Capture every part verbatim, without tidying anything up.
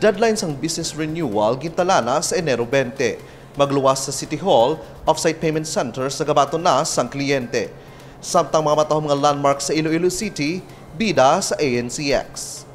Deadline sang business renewal gintalana sa Enero twenty. Magluwas sa City Hall, off-site payment center sa gabaton na sang kliyente. Samtang mga matahom nga landmark sa Iloilo City, bida sa A N C X.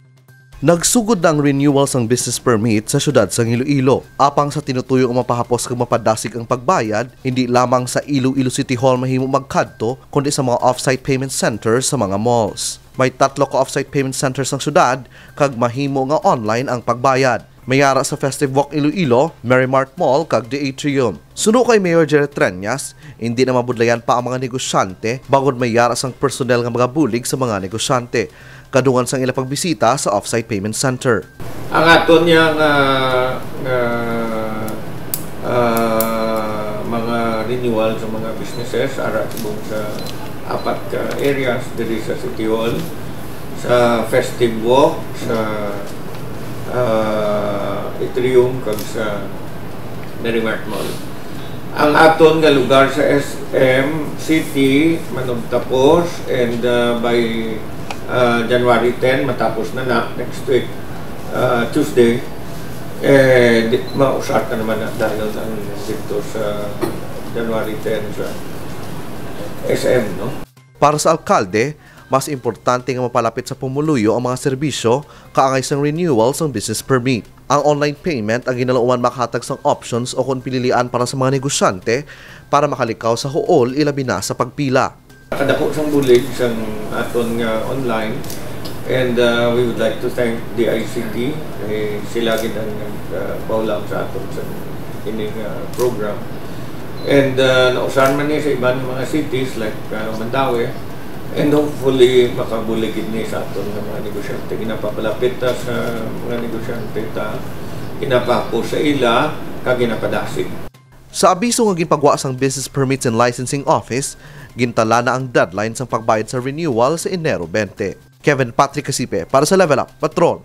Nagsugod na ang renewal sang business permit sa siyudad sang Iloilo. Apang sa tinutuyo nga mapahapos kag mapadasig ang pagbayad, hindi lamang sa Iloilo City Hall mahimo magkadto, kundi sa mga off-site payment center sa mga malls. May tatlo ka off-site payment center sang siyudad, kag mahimo nga online ang pagbayad. May ara sa Festive Walk Iloilo, Merry Mart Mall, kag The Atrium. Suno kay Mayor Jerry Treñas, hindi na mabudlayan pa ang mga negosyante bangod may ara sang personnel nga magabulig sa mga negosyante, kadungan sang ila pagbisita sa off-site payment center. Ang aton niya nga, nga, ah, mga renewal sa mga businesses, ara subong sa apat ka areas diri sa City Hall, sa Festive Walk, sa, ah, Atrium, kag sa Merry Mart Mall. Ang aton nga lugar sa S M City, manugtapos, and, ah, by, ah, January ten, matapos na na, next week, ah, Tuesday, eh, di, mausar na naman na dayon ang dito sa January ten sa S M, no? Para sa alkalde, mas importante nga mapalapit sa pumuluyo ang mga serbisyo kaangay sang renewal sang business permit. Ang online payment ang ginalauman makahatag sang options o kon pinilian para sa mga negosyante para makalikaw sa huol, ilabi na sa pagpila. Kadako sang bulig sang aton nga online, and, uh, we would like to thank D I C T. Eh, sila gid ang nagpahulam sa aton sa ining, uh, program. And, uh, nausahan man ni sa iban nga mga cities like, uh, Mandaue. And hopefully, makabulig gid ni sa aton nga mga negosyante. Ginapapalapit ta sa mga negosyante ta, ginapahapos sa ila, kag ginapadasig. Sa abiso nga ginpagwa sang Business Permits and Licensing Office, gintalana ang deadline sang pagbayad sa renewal sa Enero twenty. Kevin Patrick Casipe para sa Level Up Patrol.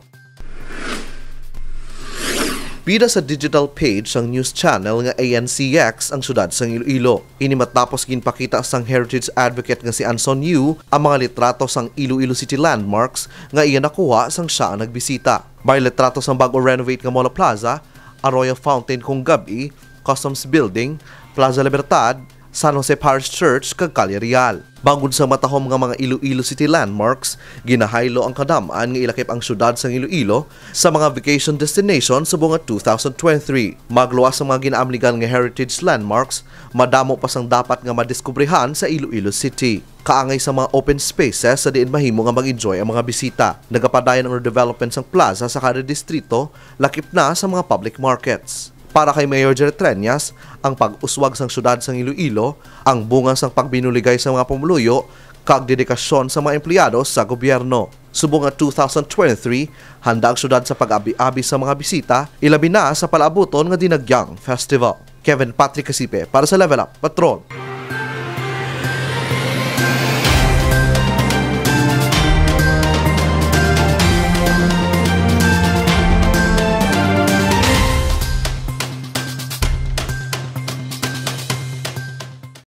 Bida sa digital page sang news channel nga A N C X ang siyudad sang Iloilo. Ini matapos ginpakita sang heritage advocate nga si Anson Yu ang mga litrato sang Iloilo City landmarks nga iya nakuha sang siya ang nagbisita. May litrato sang bag-o renovate nga Molo Plaza, Arroyo Fountain kung gab-i, Customs Building, Plaza Libertad, San Jose Parish Church, kag Calle Real. Bangod sa matahom nga mga Iloilo City landmarks, ginahaylo ang kadam-an nga ilakip ang siyudad sang Iloilo sa mga vacation destination subong nga two thousand twenty-three. Magluwas sa mga ginaamligan nga heritage landmarks, madamo pa sang dapat nga madiskubrihan sa Iloilo City. Kaangay sa mga open spaces sa diin mahimo nga mag-enjoy ang mga bisita. Nagapadayon ang redevelopment sang plaza sa kada distrito, lakip na sa mga public markets. Para kay Mayor Jerry Treñas, ang pag-uswag sang siyudad sang Iloilo ang bunga sang pagbinuligay sa mga pumuluyo kag dedikasyon sa mga empleyado sa gobyerno. Subong nga two thousand twenty-three, handa ang siyudad sa pag-abi-abi sa mga bisita, ilabi na sa palaabuton nga Dinagyang Festival. Kevin Patrick Casipe para sa Level Up Patrol.